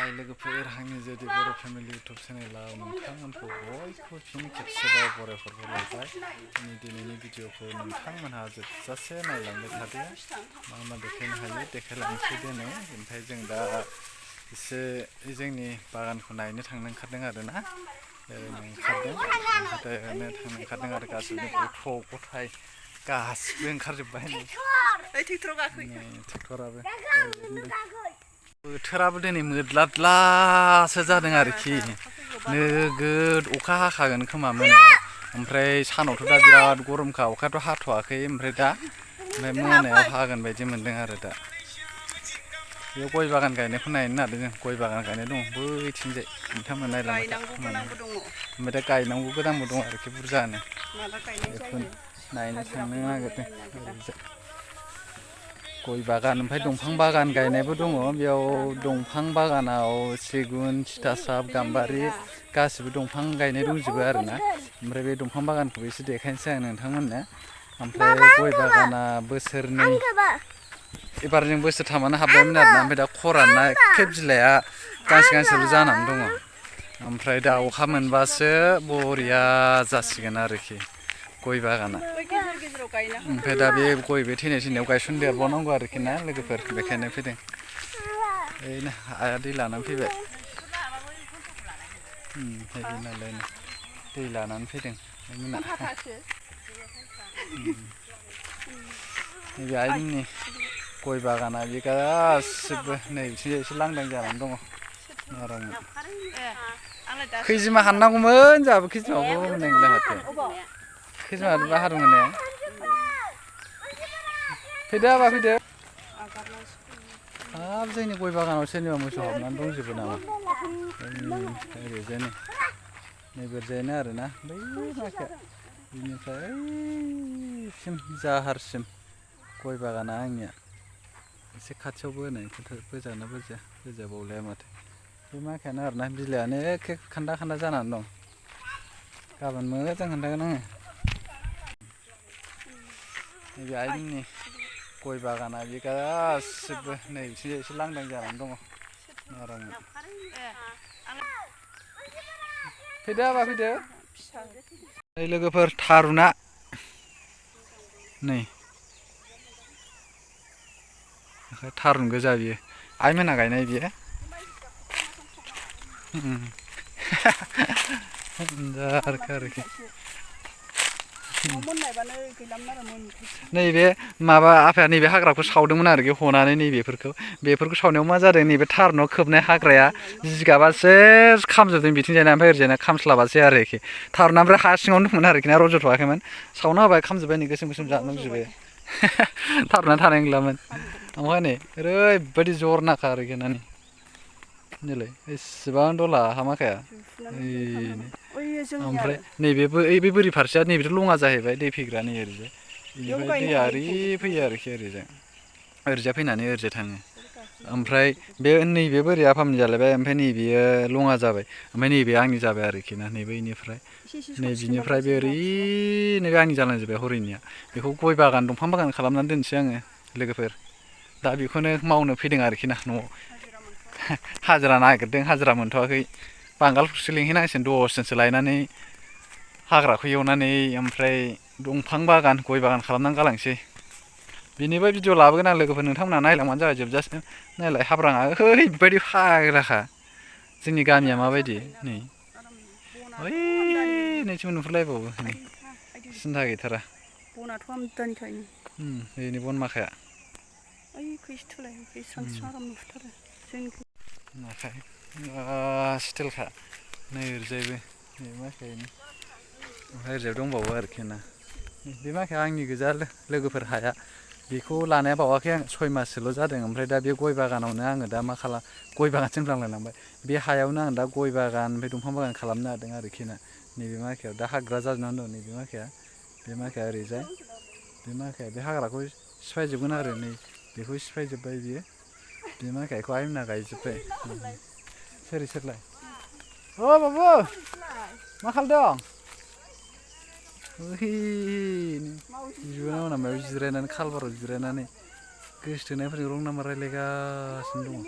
हाय लोगोफोर आंनि जेदि बर' फेमिलि इउटुब चेनेलाव नोंथांमोनखौ बयखौबो फिन खेबसेबाव बरायहरबाय दिनैनि भिडिअखौ नोंथांमोनहा जोबजासे नायलांबाय थादो मा मा देखायनो हायो देखायलांसै दिनै ओमफ्राय जों दा एसे जोंनि बागानखौ नायनो थांनो ओंखारदों आरोना ओंखारदों आरो गासिबो गथ' गथाय गासिबो ओंखारजोब्बाय ट्रेक्टराबो बोथोराबो दिनै मोद्लाद्लासो जादों आरोखि नोगोद अखा हाखागोन खोमा मोनायाव ओमफ्राय सानावथ' दा बिराद गरमखा अखायाथ' हाथ'वाखै ओमफ्राय मोनायाव हागोन बायदि मोनदों आरो दा बेयाव गय बागान गायनायखौ नायनो नागिरदों जों गय बागान गायनाय दं बैथिंजाय नोंथांमोन नायलांबाय था ओमफ्राय दा गायनांगौ गोदानबो दं आरोखि बुरजानो बेखौ नायनो थांनो नागिरदों गय बागान ओमफ्राय दंफां बागान गायनायबो दङ बेयाव दंफां बागानाव सिगुन थिथासाब गाम्बारि गासिबो दंफां गायनाय दंजोबो आरोना ओमफ्राय बे दंफां बागानखौबो एसे देखायनोसै आं नोंथांमोननो ओमफ्राय गय बागाना बोसोरनै एबार जों बोसोरथामानो हाबबायमोन आरोना ओमफ्राय दा खराना एखे बिलाइआ गांसे गांसेल' जानानै दङ ओमफ्राय दा अखा मोनबासो बरिया जासिगोन आरोखि गय बागाना ओमफ्राय दा बे गय बे थैनायाव गायसनदेरबावनांगौ आरोखि ना लोगोफोर बेखायनो फैदों ओरैनो आइया दै लानानै फैबाय दै लानानै फैदों नैबे आइमोननि गय बागाना बे गासिबो नै बिथिंजाय एसे लांदां जानानै दङ खैजिमा हाननांगौमोन जोंहाबो खैजिमाखौ मोननाय नंला माथो खैजिमा हादोंमोन ने फैदो आबा फैदो हाब जोंनि गय बागानाव सोरनिबा मोसौ हाबनानै दंजोबो नामा ओरैजाय नैबेरजायनो आरोना बै माखाया बिनिफ्राय ओइसिम जाहारसिम गय बागाना आंनिया एसे खाथियावबो होनाय बोजाना बोजाबावलाया माथो बे माखायानो आरोना बिलाइआनो एखे खान्दा खान्दा जानानै दं गाबोन मोजां खोन्थागोन आङो नैबे आइमोननि गय बागाना बे गासिबो नै बिथिंजाय एसे लांदां जानानै दङ फैदो आबा फैदो नै लोगोफोर थारुना नै थारुन गोजा बियो आइमोना गायनाय बियो आरोखि नैबे माबा आफाया नैबे हाग्राखौ सावदोंमोन आरोखि हनानै बेफोरखौ सावनायाव मा जादों नैबे थारुनाव खोबनाय हाग्राया जिगाबा सेस खामजोबदों बिथिंजायना ओमफ्राय ओरैजायना खामस्लाबासै आरोखि थारुना ओमफ्राय हा सिङावनो दंमोन आरोखि ना रज'थ'वाखैमोन सावना होबाय खामजोब्बाय नै गोसोम गोसोम जालांजोब्बाय थारुना थानाय नंलामोन ओमफ्राय नै ओरैबायदि जरनाखा आरोखि ना नैलाय एसेबां दला हा माखाया ओमफ्राय नैबेबो बे बोरि फारसेया नैबेथ' लङा जाहैबाय दै फैग्रा नै ओरैजाय बेनिफ्राय दैया ओरै फैयो आरोखि ओरैजाय फैनानै ओरैजाय थाङो ओमफ्राय बे नैबे बोरिया आफामोननि जालायबाय ओमफ्राय नैबेयो लङा जाबाय ओमफ्राय नैबे आंनि जाबाय आरोखि ना नैबेनिफ्राय नैबिनिफ्राय बे ओरै नैबे आंनि जालांजोब्बाय हरैनिया बेखौ गय बागान दंफां बागान खालामनानै दोनसै आङो लोगोफोर दा बेखौनो मावनो फैदों आरोखि ना न'आव हाजिरा नागिरदों हाजिरा मोनथ'वाखै बांगालफोरसो लिंहैनांसिगोन दसजनसो लायनानै हाग्राखौ एवनानै ओमफ्राय दंफां बागान गय बागान खालामनानै गालांसै बिनिबो भिडिअ लाबोगोन आं लोगोफोर नोंथांमोनहा नायलांबानो जाबाय जोबजासिम नायलाय हाब्राङा ओरैबायदि फायलाखा जोंनि गामिया माबायदि नै ओइ नैथिंबो नुहुरलायबावो नै सिन्था गैथारा बेनि बन माखाया स्टिलखा नै ओरैजायबो नै माखायनो ओमफ्राय ओरैजाय दंबावो आरोखि ना बे माखाया आंनि गोजा लोगोफोर हाया बेखौ लानाया बावाखै आं 6 माससोल' जादों ओमफ्राय दा बे गय बागानावनो आङो दा मा खालाम गय बागानसो होनफ्लांलायलांबाय बे हायावनो आं दा गय बागान ओमफ्राय दंफां बागान खालामनो नागिरदों आरोखि ना नैबे माखायाव दा हाग्रा जाजोबनानै दं नैबे माखाया बे माखाया ओरैजाय बे माखाया बे हाग्राखौ सिफायजोबगोन आरो नै बेखौ सिफायजोब्बाय बियो बे माखायखौ आइमोना गायजोब्बाय सोरलाय अ बाबु मा खालामदों बिबोनां मोना मायाव जिरायनानै खालबाराव जिरायनानै गोसथोनायफोरजों रं नाम्बार रायज्लायगासिनो दङ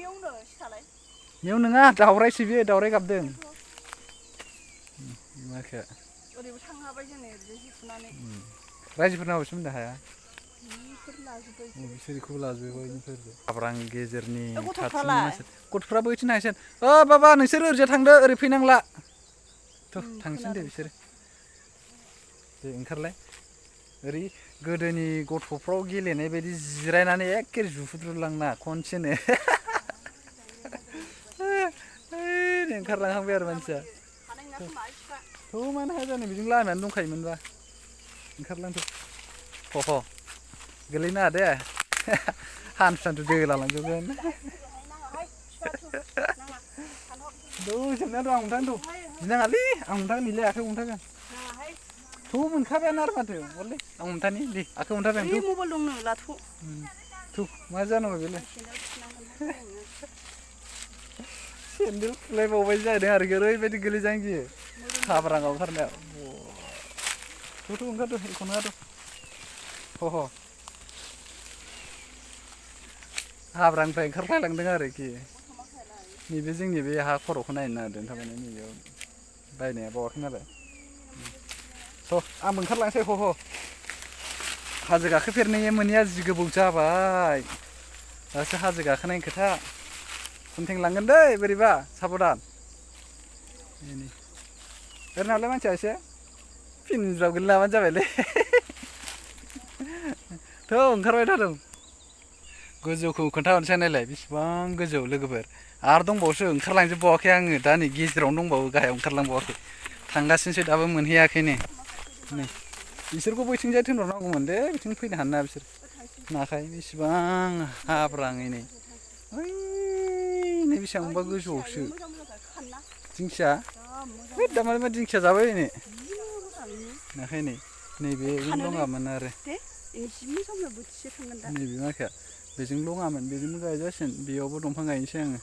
बेयाव नङा दावरायसो बेयो दावराय गाबदों माखो ओरैबो थांनो हाबाय जोङो ओरैजाय जिथुनानै रायजोफोरना अबेसो मोनदा हाया बिसोर लाजोब्बाय बिसोरखौबो लाजोबबाय बेफोरजों हाब्रां गेजेरनि खाथिनि गथ'फ्रालाय मानसि गथ'फ्राबो ओइथिं हायसेन ओ बाबा नोंसोर ओरैजा थांदो ओरै फैनांला थ' थांसिन दे बिसोरो दे ओंखारलाय ओरै गोदोनि गथ'फ्राव गेलेनाय बायदि जिरायनानै एखे जुहुद्रुलांना खनसेनो ओंखारलांहांबाय आरो मानसिया थ' मानो हाया जानो बिजों लामायानो दंखायोमोनबा ओंखारलांदो ह गोलैनाङा दे हान्थु सान्थु दोलालांजोबगोन दसेनो र' आं हमथागोन थ' गिनाङालै आं हमथागोन नैलै आखाइयाव हमथागोन थ' मोनखाबायानो आरो माथो हरलै आं हमथानि दे आखाइयाव हमथाबाय आं थ' मबाइल दंनो लाथ' थ' मा जानांगौ बेलाय सेन्देल खुलायबावबाय जाहैदों आरोखि ओरैबायदि गोलैजानो गियो हाब्राङाव ओंखारनायाव थ' ओंखारदो एख' नङा थ' ह हाब्रांनिफ्राय ओंखारख्लायलांदों आरोखि नैबे जोंनि बे हा खर'खौ नायनो नागिरदों थारमाने नैबेयाव बायनाया बावाखै नालाय थ' आंबो ओंखारलांसै ह हाजो गाखोफेरनो मोनैया जि गोबाव जाबाय दासो हाजो गाखोनायनि खोथा खुन्थें लांगोन दै बोरैबा साबधान ओरैनालाय मानसिया एसे फिनज्राव गोलैलांबानो जाबायलै थ' ओंखारबाय थादों गोजौखौ खोन्थाहरनोसै नायलाय बेसेबां गोजौ लोगोफोर आरो दंबावोसो ओंखारलांजोबबावाखै आङो दा नै गेजेरावनो दंबावो गाहायाव ओंखारलांबावाखै थांगासिनोसो दाबो मोनहैयाखैनो नै बिसोरखौ बैथिंजाय थिनहरनांगौमोन दे बिथिं फैनो हानो ना बिसोर नाखाय बेसेबां हाब्राङैनो ओइ नै बेसेबांबा गोजौआवसो दिंखिया है दामानि मा दिंखिया जाबाय बायनो नाखाय नै नैबेजों दङामोन आरो नैबे माखाया बेजों लङामोन बेजोंबो गायजासिगोन बेयावबो दंफां गायनोसै आङो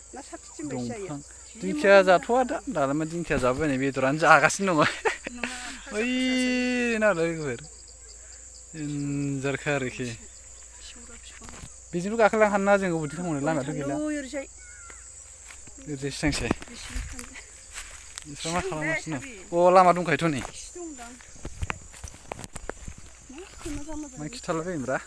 दंफां दिंखिया जाथ'वा दा दालाय मा दिंखिया जाबायनाय बेदरानो जागासिनो दङ ओइ नालाय लोगोफोर देनजारखा आरोखि बेजोंबो गाखोलांनो हानो ना जों बबेथिं थांबावनो लामायाथ' गैला ओरैजायसो थांसै बिस्रा मा खालामगासिनो अ लामा दंखायोथ' नै मा खिथालाबायोब्रा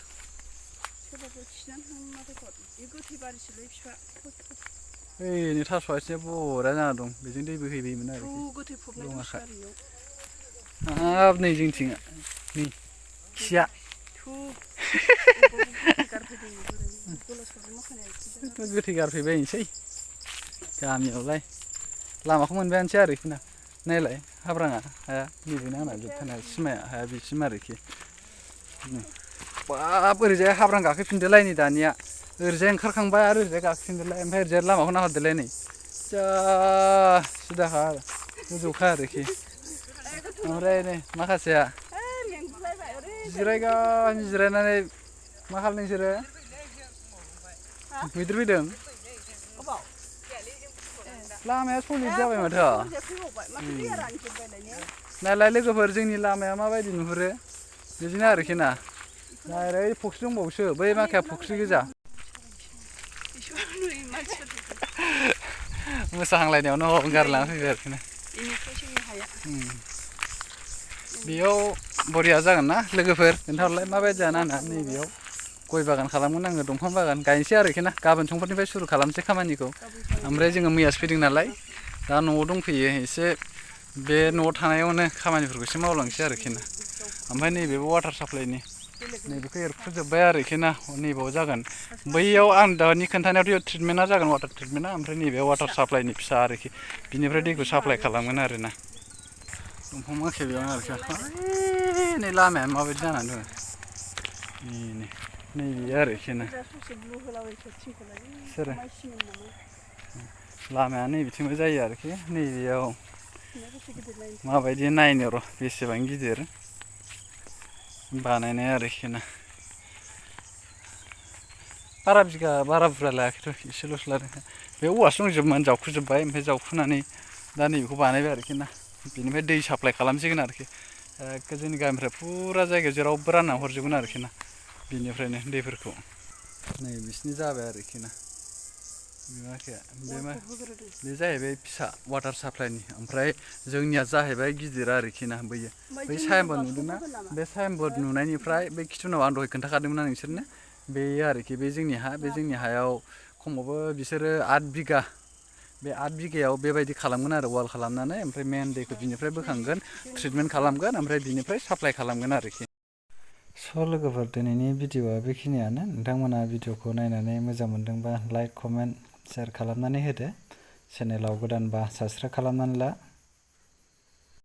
ओइ नै थास' आथिङा बरा जाना दं बेजों दै बोहैबोयोमोन आरोखि लङाखा हाब नै जोंथिं नै खिया गोथै गारफैबायनोसै गामियावलाय लामाखौ मोनबायानोसै आरोखि ना नायलाय हाब्राङा हाया नैबेनो आंना जोबथारनाय सिमाया हाया बिसिम आरोखि बाब ओरैजाय हाब्रां गाखोफिनदोलाय नै दानिया ओरैजाय ओंखारखांबाय आरो ओरैजाय गाखोफिनदोलाय ओमफ्राय ओरैजाय लामाखौ नाहरदोलाय नै जा सिदाखा गोजौखा आरोखि ओमफ्राय नै माखासेया जिरायनानै मा खालामदों नोंसोरो मैदेर फैदों लामाया सलिड जाबाय माथो नायलाय लोगोफोर जोंनि लामाया माबायदि नुहुरो बिदिनो आरोखि ना डाइरेक्ट फख्रि दंबावोसो बै माखाया फख्रि गोजा मोसाहांलायनायावनो गारलांना फैबाय आरोखि ना बेयाव बरिया जागोन ना लोगोफोर खोन्थाहरलाय माबायदि जानो आंना नैबेयाव गय बागान खालामगोन आङो दंफां बागान गायनोसै आरोखि ना गाबोन समफोरनिफ्राय सुरु खालामसै खामानिखौ ओमफ्राय जोङो मैयासो फैदों नालाय दा न'आव दंफैयो एसे बे न'आव थानायावनो खामानिफोरखौ एसे मावलांसै आरोखि ना ओमफ्राय नैबेबो वाटार साप्लाइनि नैबेखौ एरखुजोब्बाय आरोखि ना नैबाव जागोन बैयाव आं दानि खोन्थानायावथ' ट्रिटमेन्टआ जागोन वाटार ट्रिटमेन्टआ ओमफ्राय नैबे वाटार साप्लाइनि फिसा आरोखि बिनिफ्राय दैखौ साप्लाइ खालामगोन आरोना दंफां माखाया बेयावनो आरोखि नै लामाया माबायदि जानानै दङ नैबे आरोखि ना सोरो लामाया नैबिथिंबो जायो आरोखि नैबेयाव माबायदि नायनो र' बेसेबां गिदिर बानायनाय आरोखि ना बारा बुरजा लायाखैथ' एसेल'सो लादों बे औवासो दंजोबोमोन जावखुजोब्बाय ओमफ्राय जावखुनानै दा नैबेखौ बानायबाय आरोखि ना बेनिफ्राय दै साप्लाइ खालामसिगोन आरोखि एखे जोंनि गामिनिफ्राय फुरा जायगायाव जेरावबो रानना हरजोबगोन आरोखि ना बिनिफ्रायनो दैफोरखौ नै बिसिनि जाबाय आरोखि ना अरखौ होग्रोदो बे जाहैबाय फिसा वाटार साप्लाइनि ओमफ्राय जोंनिया जाहैबाय गिदिर आरोखि ना बैयो ओमफ्राय बै जोंनियाव साइनबोर्ड बाथौ नुदोंना होगोन नामा? बे साइनबोर्ड नुनायनिफ्राय बे खिथुनाव आं दहाय खोन्थाखादोंमोन ना नोंसोरनो बेयो आरोखि बे जोंनि हा बे जोंनि हायाव खमावबो बिसोरो 8 बिगा बे 8 बिगायाव बेबायदि खालामगोन आरो वाल खालामनानै ओमफ्राय मेन दैखौ बिनिफ्राय बोखांगोन ट्रिटमेन्ट खालामगोन ओमफ्राय बिनिफ्राय साप्लाइ खालामगोन आरोखि स' लोगोफोर दिनैनि भिडिअ'आ बेखिनियानो नोंथांमोना भिडिअ'खौ नायनानै मोजां मोनदोंबा लाइक कमेन्ट शेयार खालामनानै होदो चेनेलाव गोदानबा साबस्क्राइब खालामनानै ला